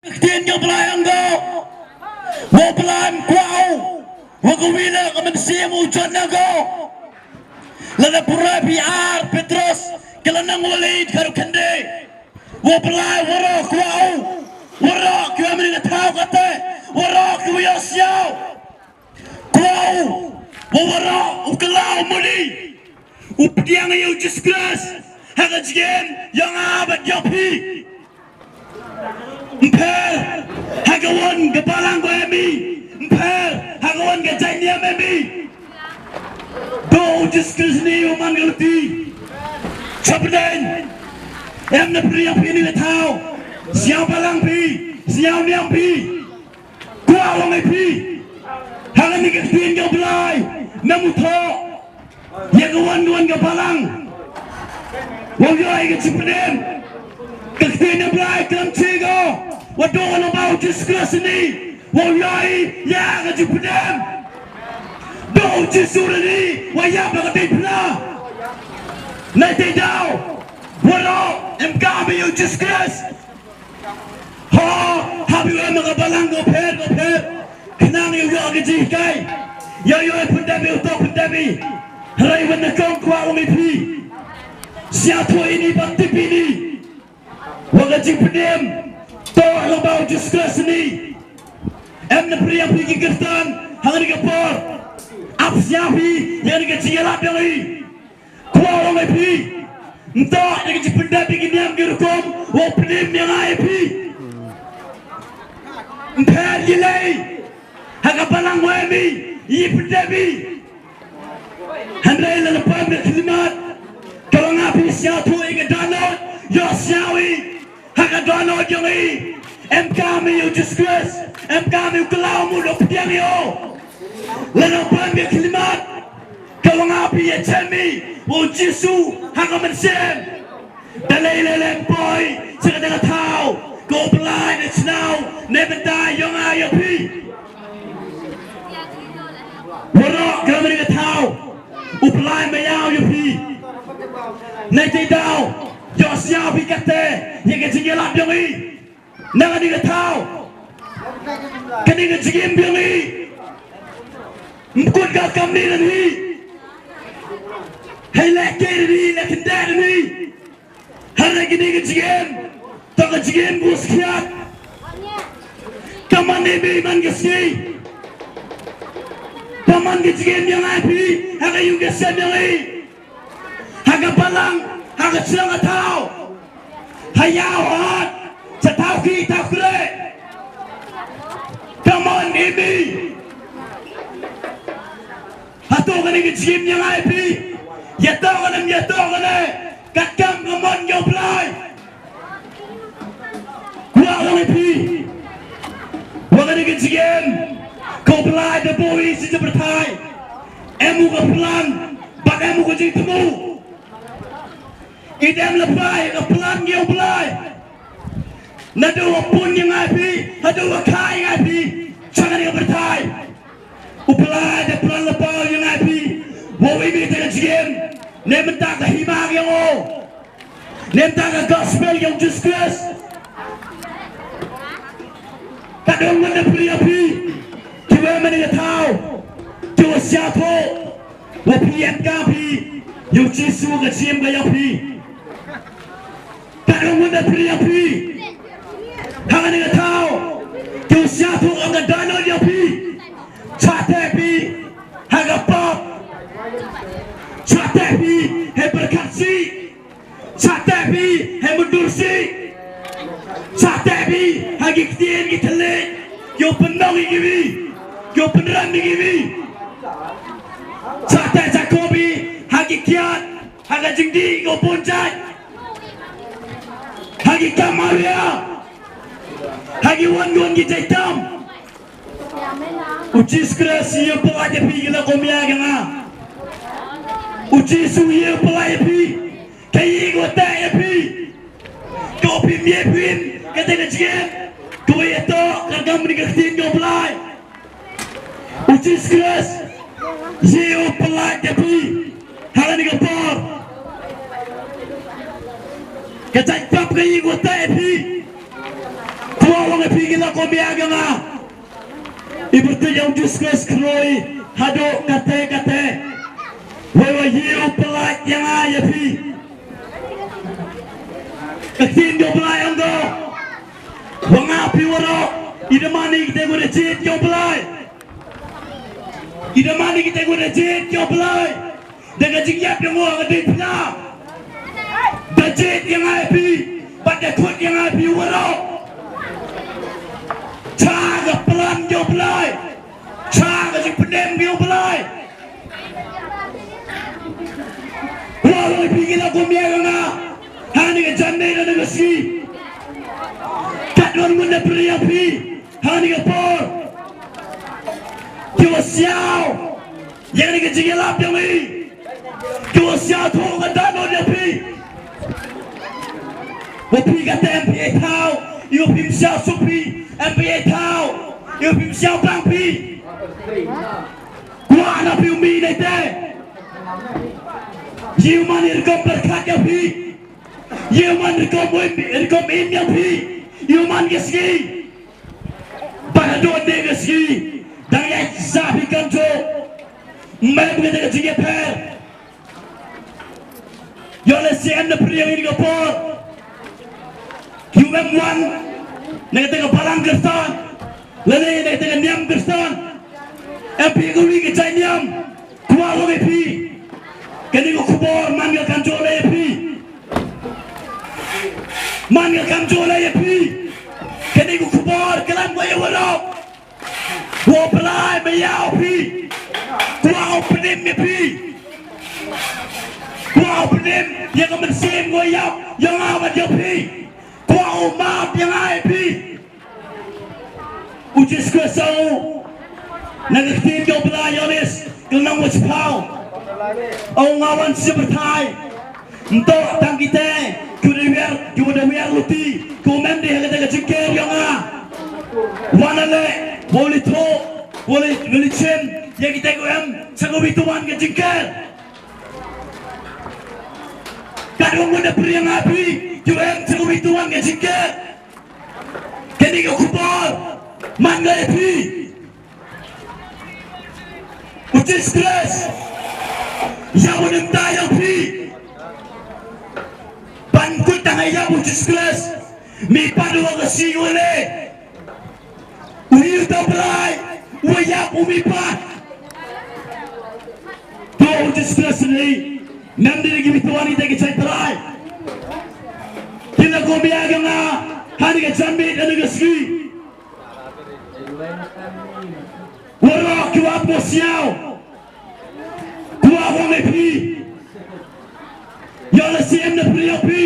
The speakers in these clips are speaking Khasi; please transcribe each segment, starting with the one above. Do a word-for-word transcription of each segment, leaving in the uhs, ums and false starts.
Ktien jong U Blai hangto. Wa U Blai, ym kwah u wa kawi na ka mynsiem u jot hangto. Lada pura phi ar Petros ka lynnong wa leit ka dkhot khyndai. Wa U Blai, waroh kwah u, waroh kiwa mane ka thaw kata, waroh kiwa ïohsngew. Kwah u wa waroh u kylla u mudi u pdiang ïa u Jisu Khrist ha ka jingim yong nga bad yong phi. Ym pher ha kawon ka balang ko em i, ym pher ha kawon ka jait niam em i. Duh u Jisu Khrist ni u man ka luti. Chapdeng em na pdiang phi ni ka thaw. Sñiaw balang phi, sñiaw niam phi. Kwah u ong ïa phi ha kane ka ktien jong U Blai, mem u thoh ïa kawon kawon ka balang. Wa ïoh ïa ka jingpynim. Ka ktien U Blai klam chi ko wa duh u nongbaw Jisu Khrist ni wa ïoh ïa ka jingpynim. Duh u Jisu ni wa ïap ha ka diengphna. Neitei daw waroh em kam ïa u Jisu Khrist. Ho, hap ïa u em ha ka balang ko pher ko pher. Khnang ïa u ïoh ka jinghikai, ïa u ïoh pyndep ïa u, to pyndep ïa u. Hynrei wan na kong kwah u ong ïa phi. Sñiawthuh ïa ini bad tip ïa ini. Wa ka jingpynim to ha ka ba u Jisu Khrist ni. Em na pdiang phi ki kyrdan ha kane ka por. Ap sñiaw phi ïa kane ka jingïalap jong i. Kwah u ong ïa phi. Ym toh da ka jingpyndep ïa ki niam ki rukom wa u pynim ïa nga ïa phi. Ym pher ïa lei ha ka balang wa em i i pyndep i. Hynrei lada pom ka khyllipmat ka wa nga phi sñiawthuh ïa ka dohnud, ïohsngew i. Ha ka dohnud jong i em kam ïa u Jisu Khrist, em kam ïa u kylla u mut u pdiang ïa u. Lada pom ka khyllipmat ka wa nga phi ïa chem i wa u Jisu ha ka mynsiem. Da lei lei lei poi sha kata ka thaw ka u Blai da chynnaw ne bynta ïa nga ïa phi. Waroh ka mane ka thaw u Blai ma ïaw ïa phi. Neitei daw ïohsngew phi kata ïa ka jingïalap jong i. Na kane ka thaw kane ka jingim jong i. Ym kut ka kam ni na hi. Hei leh kei na hi, leh kynda na hi. Hynrei kane ka jingim to ka jingim ka skhiat. Ka man i mei man ka sngi. Ka man ka jingim ïa nga phi ha ka ïing ka sem ïa nga. Ha ka balang, ha ka shnong ka thaw. Ha ïaw ha hat, sha thaw ki thaw kre. Ka man i mei. Hato kane ka jingim ïa nga ïa phi ïa to kane, ïa to kane katkam ka mon ïa u Blai. Kwah u ong ïa phi wa kane ka jingim ka u Blai da buh i shi jingpyrthai. Em u ka plan bad em u ka jingthmu. I dem la pai ka plan ïa u Blai. Naduh wa pun ïa nga ïa phi haduh wa kha ïa nga ïa phi sha kane ka pyrthai. U Blai da plan la paw ïa nga ïa phi wa u im ïa ka jingim ne mynta ka hima ka ïong o ne mynta ka gospel ïong Jisu Khrist. Ka dong mynta phi ïa phi ki wa mane ka thaw ki wa siat ho wa phi em ka phi ïong Jisu ka jingim ka ïong phi. Ka dong mynta phi ïa phi ha kane ka thaw ki wa siat ho ka dano ïong phi. Chate phi ha ka pap. Chate phi hei pyrkhat si. Chate phi hei mutdur si. Chate phi ha ki ktien ki thylliej ki u pynong ïa kiwi ki u pynrem ïa kiwi. Chate cha ko phi ha ki kiad ha ka jingdih ki u bun jait ha ki kam awria ha ki wan wan ki jait tam. U Jisu Khrist ïa u pynlait ïa phi ïa la kumia ïa nga. U Jisu ïa u pynlait ïa phi. Ka ïa ka teh ïa phi. Ka u phi mie phi ka teh ka jingim. Ka wa ïa to ka kam ni ka ktien ka u Blai. U Jisu Khrist ïa u pynlait ïa phi. Ha kane ka por ka jait pap ka ïa ka teh ïa phi. Kwah u Ïa phi ki la kum ïa ka nga. I byrti ïa u Jesus Christ khroi haduh kate kate. Wei wa ïa u pynlait ïa nga ïa phi. Ka ktien jong u Blai ong ko. Wa nga phi waroh. I da mane kita ko da jied jong u Blai. I da mane kita ko da jied jong u Blai. Da ka jingïap ïa nga ka dei phi. Da jied ïa nga ïa phi. Bad da kut ïa nga ïa phi waroh. Cha ka plan jong u Blai. Cha ka jingpynim jong u Blai. Wa ïa phi ki la kum ïa nga. Ha kane ka janmiet ha kane ka sngi. Kat wan ngun da pyrshah ïa phi. Ha kane ka por. Ki wa siaw. Ïa kane ka jingïalap jong i. Ki wa siaw thoh ka dohnud ïa phi. Wa phi kata em phi ïa thaw. Ïa phi siaw suk phi. Em phi ïa thaw. Ïa phi siaw bang phi. Kwah na phi u mih na ite. Ïa u man i rukom pyrkhat ïa phi. Ïa u man rukom im, rukom im ïa phi. Ïa u man ka sngi. Ba ka don de ka sngi. Dang ïa sa phi kan jo. Mem ka de ka jingïapher. Ïa lehse em na pyrshah ïa ka por. Ïa mem wan. Na ka de ka balang Khristan. Lane na ka de ka niam Khristan. Em phi ka wi ka jai niam. Kwah ong ïa phi. Kane ka khubor man ka kam jong lei ïa phi. Man ka kam jong lei ïa phi. Kane ka khubor ka lam ko ïa waroh. Wa Blai ba ïa phi. Kwah u pynim ïa phi. Kwah u pynim ïa ka mynsiem ko ïa, ïa nga bad ïa phi. Kwah u map ïa nga ïa phi. U Jisu Khrist u, na ka ktien jong u Blai Ïoannis, ka lynnong ba shiphew. U nga wan sha pyrthei. Nto tang kita, ki u da wiar, ki u da wiar luti, ki u mem dei ha kata ka jingker jong nga. Wan ale, wa u li thoh, wa u li, wa u li chim, ïa kita ki u em, sha ka wi tu wan ka jingker. Kat wa ngun da pyrshah ïa nga phi, ki u em, sha ka wi tu wan ka jingker. Kane ka khubor man nga ïa phi. U Jisu Khrist ïa u nangta ïa phi. Ban kut tang ïa u Jisu Khrist. Mi pat u ka si u le. U ïa u ta Blai u ïa u mi pat. To u Jisu Khrist ni. Nam dei ki mi tuan ita ki chai trai. Ki la kum ïa ka nga ha ni ka janmiet ha ni ka sngi. Waroh ki wa ap ko siaw. Kwah ong ïa phi. Ïa la siem na phi ïa phi.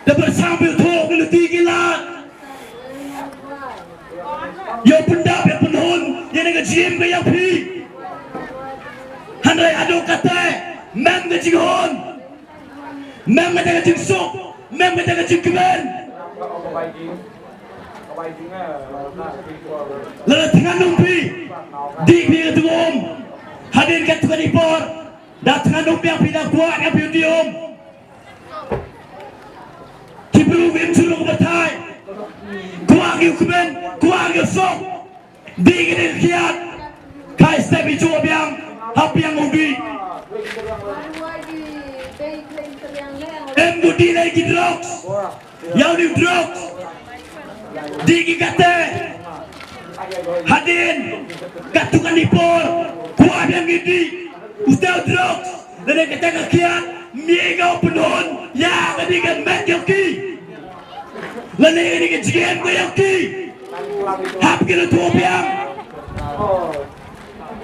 Da pyrshang phi thoh ki luti ki lad. Ïa pyndap ïa pynhun ïa na ka jingim ka ïa phi. Hynrei haduh kata mem ka jinghun. Mem ka jaka jingsuk, mem ka jaka jingkmen. Lada thngan um phi, dih phi ka tnga um. Hadien katto katne por, da thngan um biang phi da kwah biang phi u dih um. Ki briew kim shu rung batai. Kwah ki u kmen, kwah ki u suk. Dih ki dih kiad. Kai step i jua biang. Hap biang u dih. Em u dih lei ki drugs. Ïa u dih drugs. Dih ki kate. Hadien. Katto katne por. Kwah biang ki dih. U tei u drugs. Lane kata ka kiad, mih ka u pynhun, ïa ka dei ka met ïa ki. Lane ka dei ka jingem ka ïa ki. Hap ki la thoh biang.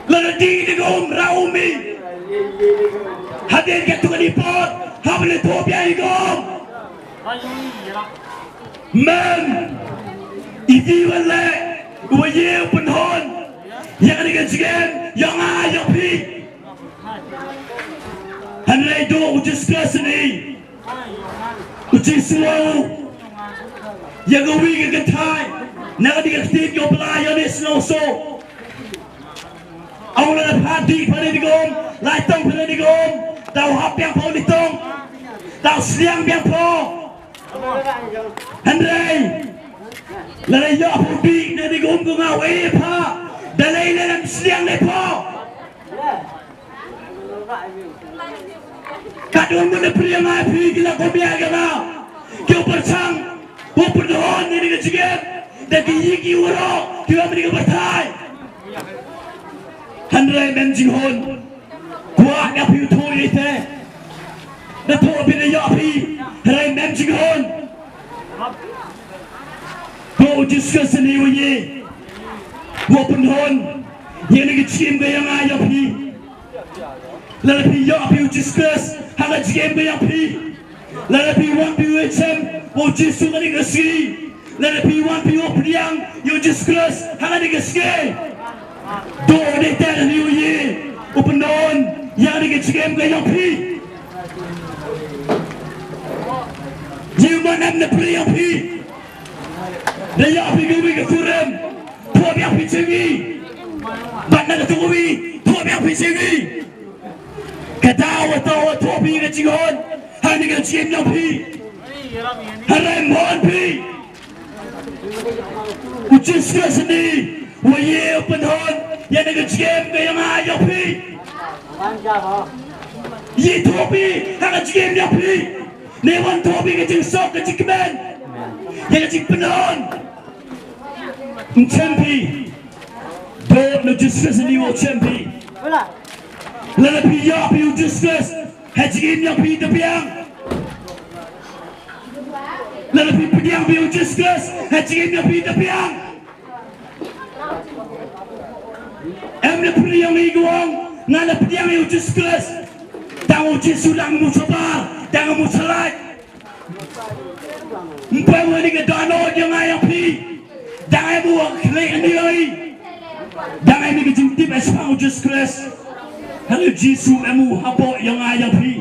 Lane dih dei ka um ra um i. Hadien katto katne por, hap la thoh biang ïa ka um. Mem, i dei wa leh, wa ïa u pynhun. Ïa ka dei ka jingem, ïa nga ïa phi. Hynrei to u Jisu Khrist ni. U Jisu u ïa ka wi ka kynthai. Na ka dei ka ktien ka u Blai ïa ni sngewsih. Au la pha dih pha dih ka um. Lai tong pha dih ka um. Tau hap biang pha u ni tong. Tau sliang biang pha. Hynrei lada ïoh phi u dih na kane ka um ka ngaw, e pha, da lei lei lam sliang lei pha. Katno ngut na pyrshang ïa phi ki la kum ïa ka nga, ki u pyrshang, u pynhun ïa kane ka jingim da ki ïing ki waroh kiba mane ka pyrthai. Hynrei mem jinghun. Kwah ïa phi u thoh ïa te. Da thoh phi da ïoh phi. Hynrei mem jinghun. Ko u Jisu Khrist ni u ye. Ko pynhun ïa kane ka jingim ka ïa nga ïa phi. Lada phi ïoh phi u Jisu Khrist ha ka jingim ka ïa phi. Lada phi wan phi u ïashem u Jisu ha kane ka sngi. Lada phi wan phi u pdiang ïa u Jisu Khrist ha kane ka sngi. Doh dei te da ni u ye u pynhun ïa kane ka jingim ka ïa phi. Jiw man em na pyrshang ïa phi. Da ïa phi ka wi ka kurim. Thoh biang phi jingim. Bad na ka tu wi thoh biang phi jingim. Ka daw wa thoh wa thoh phi ka jinghun ha kane ka jingim ïa phi. Hynrei mon phi. U Jisu Khrist ni wa ye u pynhun ïa kane ka jingim ka ïa nga ïa phi. Ye thoh phi ha ka jingim ïa phi. Ne wan thoh phi ka jingsuk ka jingkmen ïa ka jingpynhun. Ym chem phi. Doh na u Jisu Khrist ni wa chem phi. Lada phi ïoh phi u Jisu Khrist ha jingim ïa phi da biang. Lada phi pdiang phi u Jisu Khrist ha jingim ïa phi da biang. Em na pyrshang ïa u ong nga la pdiang ïa u Jisu Khrist. Tang u Jisu dang mu shabar dang mu shalait. Ym poi wan ïa ka dohnud ïa nga ïa phi. Dang em u wa khleh ni oi. Dang em ïa ka jingtip ïa shaphang u Jisu Khrist. Hynrei u Jisu em u hapoh ïa nga ïa phi.